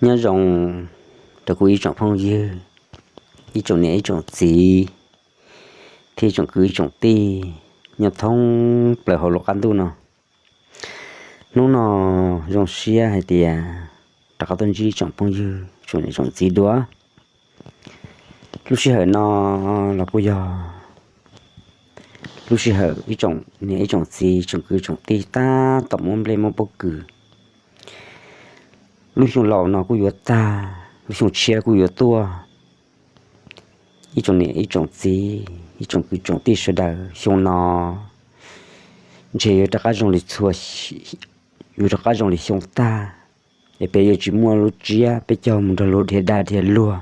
Nyob zoo rau kuv ib tsoom phooj ywg, ib tsoom niam ib tsoom txiv, thiab ib tsoom kwv ib tsoom tij nyob thoob plaws hauv lub qab ntuj no. Hnub no zoo siab hais tias rov qab tuaj ntsib ib tsoom phooj ywg, tsoom niam tsoom txiv dua. Lub sij hawm no los kuj yog lub sij hawm ib tsoom niam ib tsoom txiv, tsoom kwv tsoom tij tab tom muab nplej muab pob kws. Lub xyoo laus no kuj yuav tag, lub xyoo tshiab kuj yuav tuaj. Ib tsoom niam ib tsoom txiv, ib tsoom kwv tsoom tij sawv daws, xyoo no ntshe yuav rov qab zoo li txhua, yuav rov qab zoo li xyoo tag, es peb yuav tsis muaj lub tsiab peb cog mus nrog luag dhia dab dhia luag.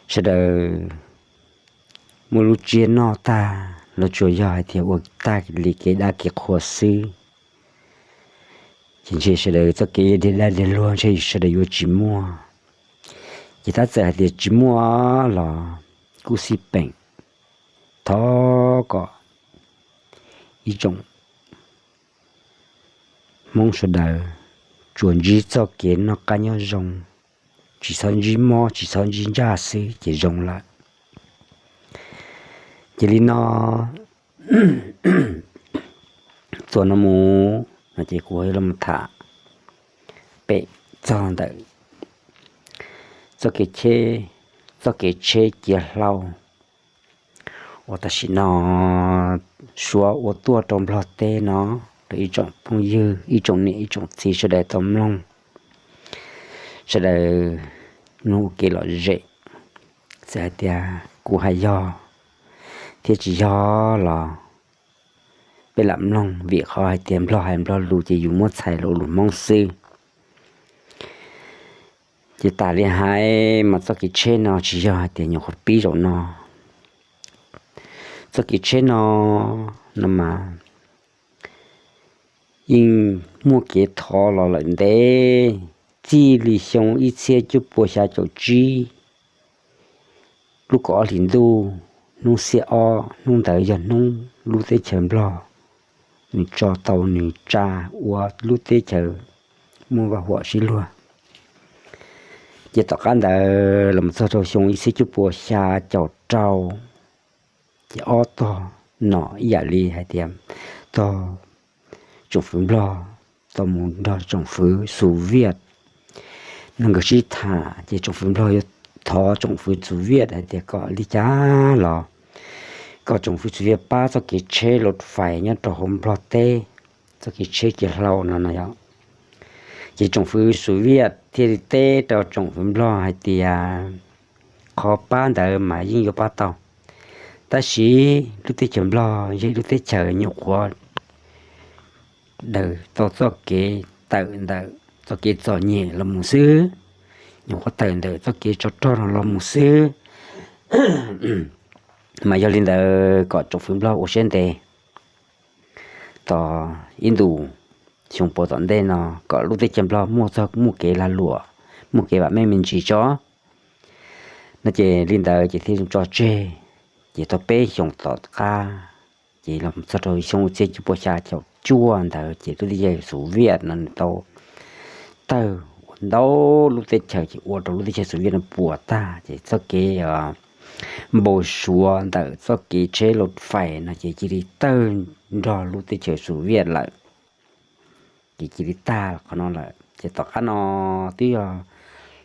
Sawv daws muaj lub tsiab noj tag los tsuas yog hais tias ua tag li kev dab kev qhua xwb. Ces ntshe sawv daws txoj kev dhia dab dhia luag ntshe sawv daws yuav tsis muaj. Ces tab txawm hais tias tsis muaj los kuj xij peem, thov kom ib tsoom Hmoob sawv daws tsuas ntsib txoj kev noj qab nyob zoo, tsis txhob ntsib mob tsis txhob ntsib ntsaj xwb ces zoo lawm. Ces li no, txuas no mus no ces kuv yuav los tham pem txog ntawm txoj kev tsheb, txoj kev tsheb cia hlau uas tam sim no Suav ua tuaj rau Nplog teb no, rau ib tsoom phooj ywg, ib tsoom niam ib tsoom txiv sawv daws tau mloog, sawv daws mloog ua kev lom zem. Txawm hais tias kuv hais yog thiab tsis yog los peb lam mloog, vim qhov hais tias Nplog hais Nplog lus ces yus muab txhais los ua lus Hmoob xwb. Ces tas li hais mas txoj kev tsheb no tsis yog hais tias nyuam qhuav pib zaum no. Txoj kev tsheb no, no mas yeej muaj kev thov los lawm ntev, txij li xyoo ib txhiab cuaj pua xya caum tsib, lub kaum ob hlis ntuj, hnub xiab ob, hnub ntawd yog hnub lub teb chaws Nplog nws tso tau nws tsa ua lub teb chaws muaj vaj huam sib luag. Ces tom qab ntawd los txog rau xyoo ib txhiab cuaj pua xya caum rau, ces ob tog nom ib yam li hais tias tog tsoom fwv Nplog tau mus nrog tsoom fwv Xus Viaj no nkawd sib tham, ces tsoom fwv Nplog yuav thov tsoom fwv Xus Viaj hais tias kom li cas los kom tsoom fwv Xus Viaj pab txoj kev tsheb lus fais nyob rau hauv Nplog teb, txoj kev tsheb kev hlau no no yog. Ces tsoom fwv Xus Viaj thiaj li teb rau tsoom fwv Nplog hais tias qhov pab ntawd mas yeej yuav pab tau, tab sis lub teb chaws Nplog yog ib lub teb chaws nyuam qhuav daws tau txoj kev tawm ntawm txoj kev txom nyem los mus xwb, nyuam qhuav tawm ntawm txoj kev tsov rog no los mus xwb. Mas yog li ntawd kom tsoom fwv Nplog ua siab ntev tos ib ntus xyoo puas tom ntej no kom lub teb chaws Nplog muaj txog muaj kev lag luam, muaj kev vam meej me ntsis tso no. Ces li ntawd ces thiaj tso tseg. Ces tau peb xyoos tom qab, ces los txog rau xyoo txhiab cuaj pua xya caum cuaj ntawd ces lub teb chaws Xus Viaj no nws tau tawg ua ntau lub teb chaws, ces ua rau lub teb chaws Xus Viaj no puas tag, ces txoj kev npau suav ntawm txoj kev tsheb lus fais no ces cia li tawg nrog lub teb chaws Xus Viaj lawm. Ces cia li tag qhov no lawm. Ces tom qab no twb yog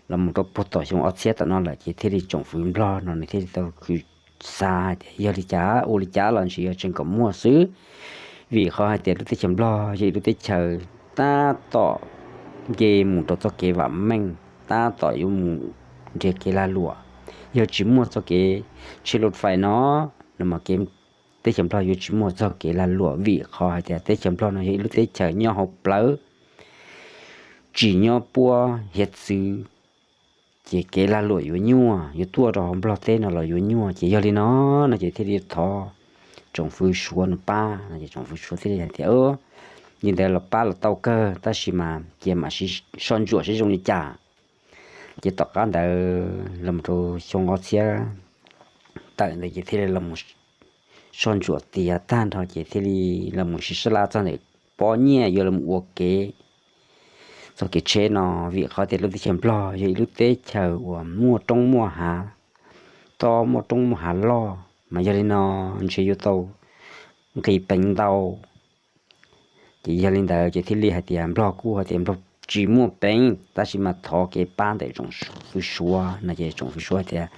los mus rau puag tom xyoo ob txhiab tom no lawm, ces thiaj li tsoom fwv Nplog no nws thiaj li tau khwv xav hais tias yog li cas ua li cas los ntshe yuav tseem kom muaj xwb, vim qhov hais tias lub teb chaws Nplog yog ib lub teb chaws tab tom nce mus rau txoj kev vam meej, tab tom yuav mus nrhiav kev lag luam. Yog tsis muaj txoj kev tsheb lus fais no, no mas kev teb chaws Nplog yuav tsis muaj txoj kev lag luam, vim qhov hais tias teb chaws Nplog no yog ib lub teb chaws nyob hauv plawv, tsis nyob puab hiav txwv, ces kev lag luam yuav nyuaj, yuav tuaj rau hauv Nplog teb no los yuav nyuaj. Ces yog li no, no ces thiaj li thov tsoom fwv Suav no pab no, ces tsoom fwv Suav thiaj li hais tias li ntawd los pab los tau kawg, tab sis mas cia mam sib soj ntsuam seb zoo li cas. Ces tom qab ntawd los rau xyoo ob txhiab tawm ntawd ces thiaj li los soj ntsuam tiav tag nrho ces thiaj li los mus sib sab laj txog ntawm pob nyiaj yuav los ua kev txoj kev tsheb no, vim qhov tias lub teb chaws Nplog yog ib lub teb chaws uas muaj roob muaj hav, tob muaj roob muaj hav loj, mas yog li no ntshe yuav tau nqis peev ntau. Ces yog li ntawd ces thiaj li hais tias Nplog kuj hais tias Nplog tsis muaj peev, tab sis mas thov kev pab ntawm tsoom fwv Suav no. Ces tsoom fwv Suav tias,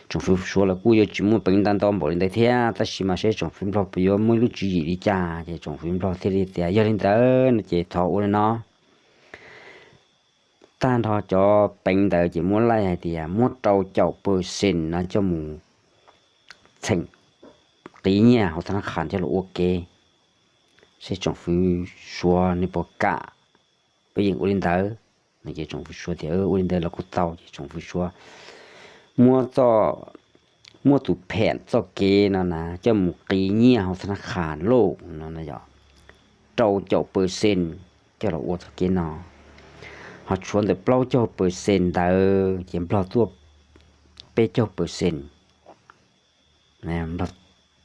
tsoom fwv Suav los kuj yuav tsis muaj peev ntau ntau npaum li ntawd thiab, tab sis mas seb tsoom fwv Nplog puas yuav muaj ib lub tswv yim li cas. Ces tsoom fwv Nplog thiaj li tias yog li ntawd no ces thov ua li no, tag nrho cov peev ntawd ces muab laij hais tias muab rau caum percent no coj mus txheem qiv nyiaj hauv thab nab qhas coj los ua ke, seb tsoom fwv Suav nws puas kam. Peb yeej ua li ntawd no. Ces tsoom fwv Suav tias ua li ntawd los kuj tau. Ces tsoom fwv Suav muab txoj, muab tus phem txoj kev no na coj mus qiv nyiaj hauv thab nab qhas lauj no, rau caum percent coj los ua txoj kev no. Ho tshuav ntawm plaub caug percent ntawd ces Nplog tuaj peb caug percent, Nplog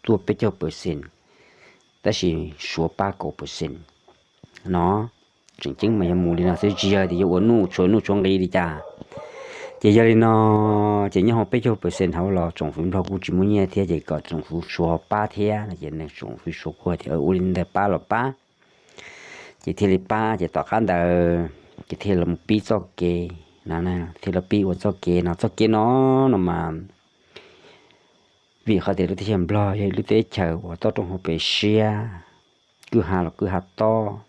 tuaj peb caug percent, tab sis Suav pab kaum percent no. Tseem ceeb mas yog mus li no xwb, tsis yog tias yuav ua nuj tshuav nuj tshuav nqi li cas. Ces yog li no, ces nyob hauv peb caug percent hauv los tsoom fwv Nplog kuj tsis muaj nyiaj thiab, ces kom tsoom fwv Suav pab thiab no. Ces tsoom fwv Suav kuj tias ua li ntawd pab los pab. Ces thiaj li pab, ces tom qab ntawd ces thiaj los pib txoj kev no, thiaj los pib ua txoj kev no. Txoj kev no, no mas vim qhov tias lub teb chaws Nplog yog ib lub teb chaws uas toj roob hauv pes siab, kwj ha los kwj ha tob,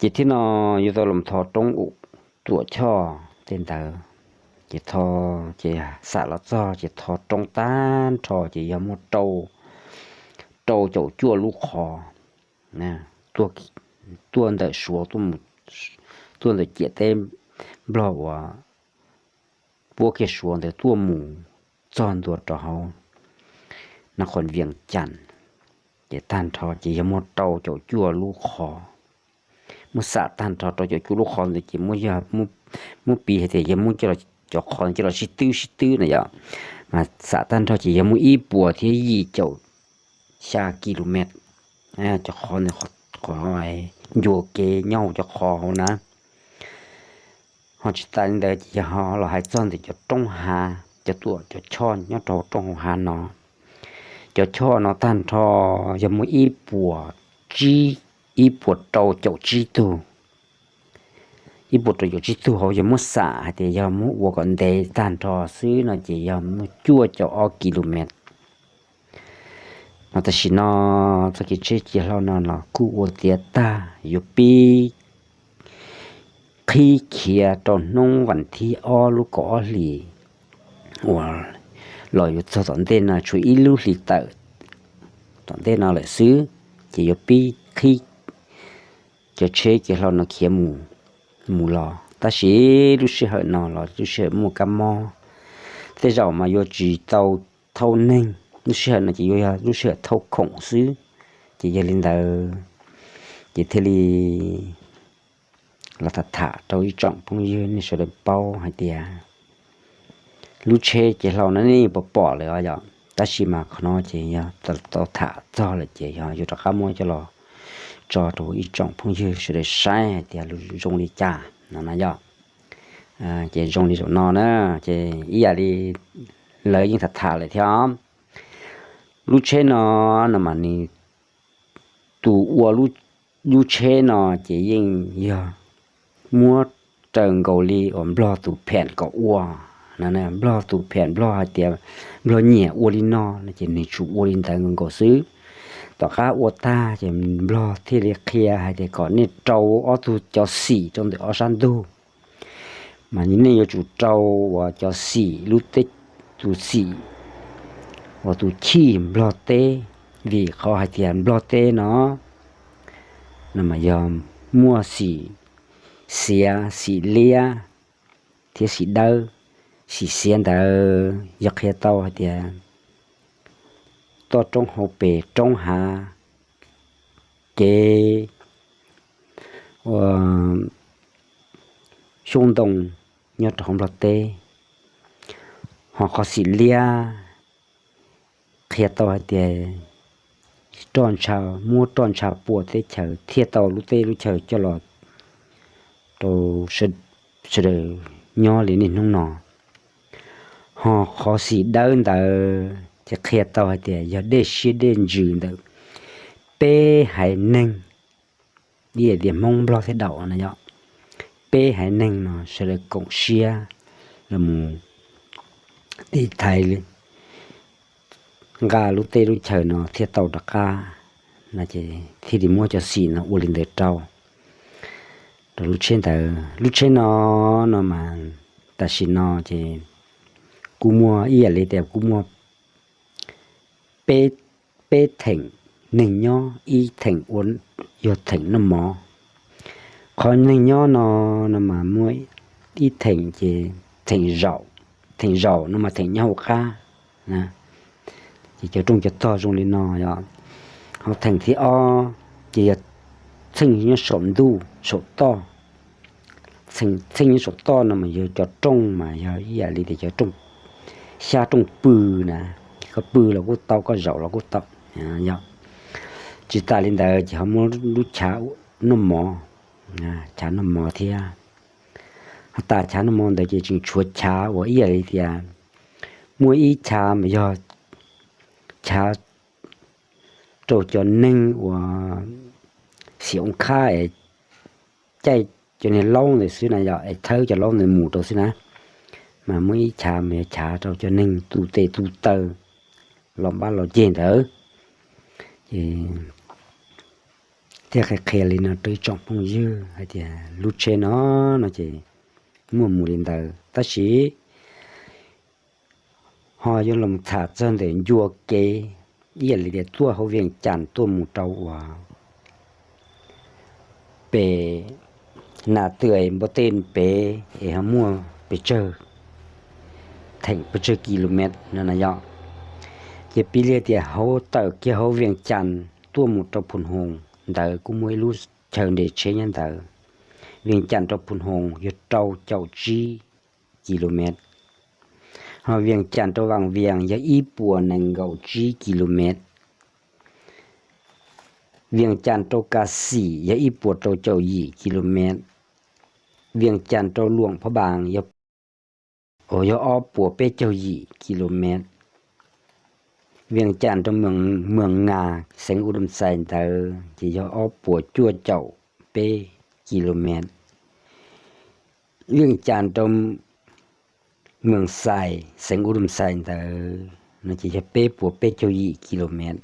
ces thiab no yuav tau los tho roob Tuam Choj tej ntawd. Ces tho, ces xam los txog ces tho roob tag nrho ces yog muaj rau caum cuaj lub qhov tuaj ntawm Suav, tuaj ntawm ciam teb Nplog uas puab kiag Suav ntawd tuaj mus txog ntua rau hauv na qhov Vias Cas. Ces tag nrho ces yog muaj rau caum cuaj lub qhov. Muab xam tag nrho rau caum cuaj lub qhov ntawd ces muab piv hais tias yog muab cov qhov coj los sib twb sib twb na yom, mas xam tag nrho ces yog muaj ib puas thiab yim caum xya kilomev. Cov qhov ntawd, qhov ncua kev nyob hauv cov qhov hauv na. Ho tsis tas li ntawd ces yog ho los hais txog ntawm cov roob hav, cov tuam cov choj nyob rau hauv roob hauv hav no. Cov choj no tag nrho yog muaj ib puas tsib, ib puas rau caum tsib tug. Ib puas rau caum tsib tug hauv yog muab xam hais tias yog muab ua kom ntev tag nrho xwb no ces yog muaj cuaj caum ob kilomev. No tam sim no txoj kev tsheb cia hlau no los kuj ua tiav tag, yuav pib qhib khiav rau hnub vas thib ob lub kaum ob hlis uas los yuav txog tom ntej no, tshuav ib lub hlis tawm tom ntej no lawm xwb, ces yuav pib qhib cov tsheb cia hlau no khiav mus, mus los. Tab sis lub sij hawm no los lub sij hawm muaj kab mob, tej zaum mas yuav tsis tau thauj neeg, lub sij hawm no ces yuav yog lub sij hawm thauj khoom xwb. Ces yog li ntawd ces thiaj li los tham tham rau ib tsoom phooj ywg nej sawv daws paub hais tias lub tsheb cia hlau no nej pom pom lawm os yom, tab sis mas qhov no ces yog tau tham txog lawm ces yog yuav rov qab muab coj los tso rau ib tsoom phooj ywg sawv daws saib hais tias zoo li cas no na yom. Ces zoo li zaum no na, ces ib yam li lawv yeej tham tham lawm thiab. Lub tsheb no, no mas nws, tus ua lub tsheb no ces yeej yog muab raws nkaus li uas Nplog tus phem kom ua. Nplog tus phem, Nplog hais tias Nplog nyiam ua li no no ces nws tsuas ua li ntawd nkaus xwb. Tom qab ua tag ces Nplog thiaj li qhia hais tias kom nej rau ob tug cov xim rau ntawm ob sab ntug, mas nej yuav tsum rau uas cov xim lub teb, tus xim uas tus chij Nplog teb, vim qhov hais tias Nplog teb no, no mas yog muaj xim xiav, xim liab thiab xim dawb. Xim xiav ntawd yog qhia tau hais tias toj roob hauv pes roob hav, kev ua xyoob ntoo nyob rau hauv Nplog teb. Ho qhov xim liab qhia tau hais tias roj ntsha, muab roj ntsha pua teb chaws thiaj tau lub teb lub chaw coj los rau sawv daws nyob li niaj hnub no. Ho qhov xim dawb ntawd ces qhia tau hais tias yog dej siab dej ntsws ntawm peb haiv neeg, ib yam tias Hmoob Nplog thiab Daum no yog, peb haiv neeg no sawv daws koom siab los mus tiv thaiv nqa lub teb lub chaw no thiaj tau rov qab no ces thiaj li muab cov xim no ua li ntawd rau rau lub tsheb ntawd. Lub tsheb no no mas tam sim no ces kuj muaj ib yam li tias kuj muaj peb, peb theem neeg nyob, ib theem ua yog theem noj mov. Qhov neeg nyob no no mas muaj ib theem ces theem zaum, theem zaum no mas theem nyob hauv qab na, ces cov rooj cov tog zoo li no yog. Ho theem thib ob ces yog txheej nyob saum ntuj saum toj. Txheej nyob saum toj no mas yog cov rooj mas yog ib yam li tias cov rooj, xyab rooj pw na, koj pw los kuj tau, koj zaum los kuj tau. Yog tsis tas li ntawd ces ho muaj lub chav noj mov, chav noj mov thiab. Ho tas chav noj mov ntawd ces tseem tshuav chav uas ib yam li tias muaj ib chav mas yog chav rau cov neeg uas xim oob khab es caij cov niag laub ntawd xwb na yog, es thawb cov laub ntawd mus rau xwb na. Mas muaj ib chav mas yog chav rau cov neeg tu tes tu taw los npab los ceg ntawd. Ces thiaj qhia qhia li no rau ib tsoom phooj ywg hais tias lub tsheb no no ces muaj mus li ntawd tab sis ho yuav los tham txog ntawm ncua kev, ib yam li tias tuaj hauv Vias Cas tuaj mus rau uas pem Nas Twm Npau Tej pem es ho muaj pes tsawg theem pes tsawg kilomev no na yog. Ces piv li tias hauv tawm kiag hauv Vias Cas tuaj mus rau Phu Hoos ntawd kuj muaj ib lub chaw nres tsheb nyob ntawd. Vias Cas rau Phu Hoos yog rau caum tsib kilomev. Ho Vias Cas rau Vas Vias yog ib puas nees nkaum tsib kilomev. Vias Cas rau Kas Xim yog ib puas rau caum yim kilomev. Vias Cas rau Luam Phab Npaas yog, yog ob puas peb caug yim kilomev. Vias Cas rau Mws Nas xeev U Dam Xais ntawd ces yog ob puas cuaj caum peb kilomev. Vias Cas rau Mws Xais xeev U Dam Xais ntawd no ces yog peb puas peb caug yim kilomev.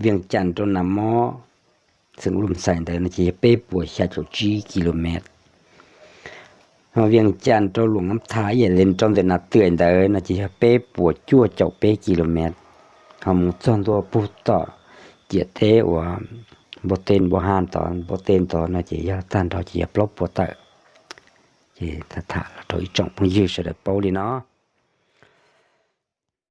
Vias Cas rau Nas Mob xeev U Dam Xais ntawd no ces yog peb puas xya caum tsib kilomev. Ho Vias Cas rau Luam Nab Thas ib yam li rau ntawm Nas Twm ntawd no ces yog peb puas cuaj caum peb kilomev. Ho mus txog ntua puag tom ciam teb uas Npau Tej Npau Has tod, Npau Tej tod no ces yog tag nrho ces yog plaub puas tawm. Ces tham los rau ib tsoom phooj ywg sawv daws paub li no.